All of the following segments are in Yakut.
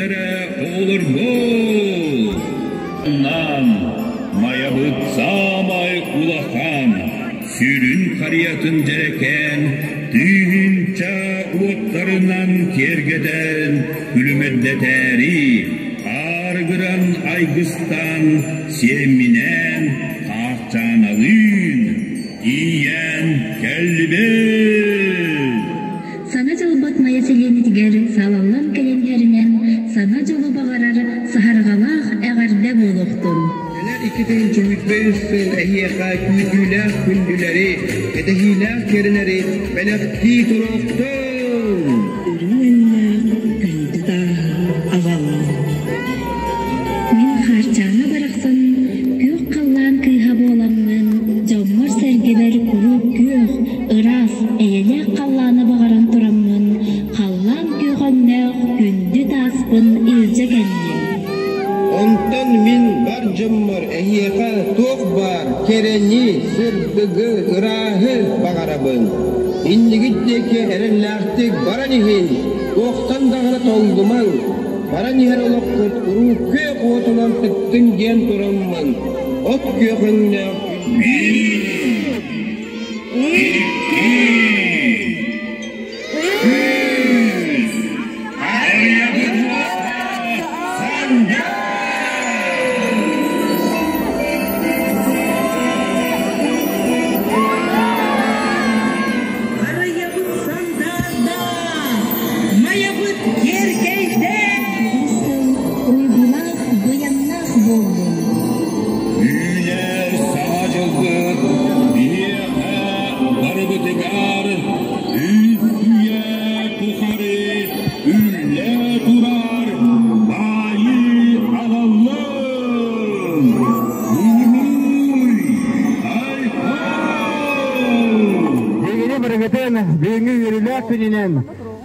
Үгэстэрэ оҕолорбут! Нам Майабыт саамай улахан, сүрүн харыйатын дьэрэкээн тыһыынча уоттарынан киэргэтэн күлүмэрдэтээри, аарыгыран айгыстаан сиэмминээн Хаарчааналыын тиийэн кэллибит! Саҥа дьолбут Майа сэлиэнньэтигэр салаллан кэлэн иһэринэн саҥа дьолу баҕарар саһарҕалаах эҕэрдэ буолуохтун! Кэлэр 2025 сыл эһиэхэ күүтүүлээх күндүлэри, кэтэһиилээх кэрэлэри бэлэхтии туруохтун! Үрүҥ өҥнөөх күндү тааһы аҕаллым. Мин Хаарчаана барахсан күөх халлаан кыыһа буоламмын, дьоммор-сэргэбэр куруук күөх, ыраас, эйэлээх халлааны баҕаран тураммын, халлаан күөх өҥнөөх күндү тааспын илдьэ кэллим. Онтон мин бар дьоммор эһиэхэ туох баар кэрэни, сырдыгы, ырааһы баҕарабын. Иннигит диэки эрэллээхтик баран иһин, туохтан даҕаны толлумаҥ, баран иһэр олоххут куруук күөх уотунан тыктын диэн тураммын, от күөх өҥнөөх Үс! Харыйабыт уота сангаар! Харыйабыт сандаарда, Майабыт киэркэйдэ! Сыл уйгулаах, быйаҥнаах буоллун! Үүнэр саҥа дьылбыт биһиэхэ барыбытыгар үс үйэ тухары үллэ турар баайы аҕаллын! Уруй! Биһигини барыгытын бүгүҥҥү үөрүүлээх күнүнэн,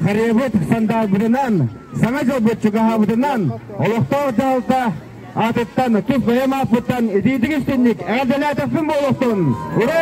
харыйабыт сандаарбытынан, Саҥа дьылбыт чугаһаабытынан олохтоох дьаһалта аатыттан тус бэйэм ааппыттан итиитик истинник эҕэрдэлээтэхпин буолуохтун! Ура!